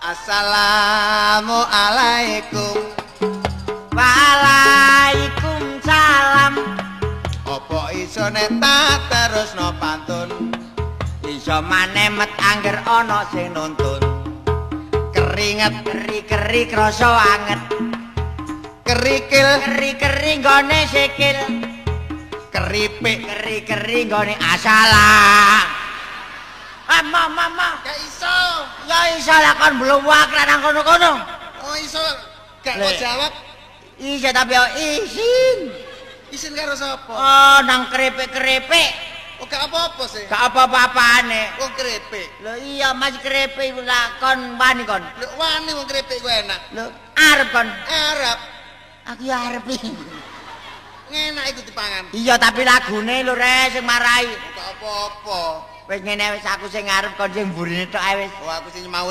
Assalamualaikum. Waalaikumsalam. Apa iso nek tak terusno pantun? Iso maneh met angger ana sing nuntun. Keringet Keri-keri krasa anget. Kerikil. Keri-keri nggone sikil. Keripik. Keri-keri nggone asalam. Ah, ma ma ma. Gak iso. Ya iso lah, kon bluwak lah nang kono-kono. Oh, iso gak kok Le. jawab. Iso, tapi yo isin. Isin karo sapa? Oh, nang keripik-keripik. Oh, gak apa-apa sih. Gak apa-apane. Wong keripik. Lho iya, Mas, keripik iku lah kon wani kon. Lho, wani, wong keripik ku enak. Lho, arep kon? Arep. Aku ya arep iki. Enak iku dipangan. Iya, tapi lagune lho, Re, sing marai. Gak apa-apa. Wis ngene wis, aku sing ngarep, kon sing mburine tok ae wis. Oh, aku sing mau.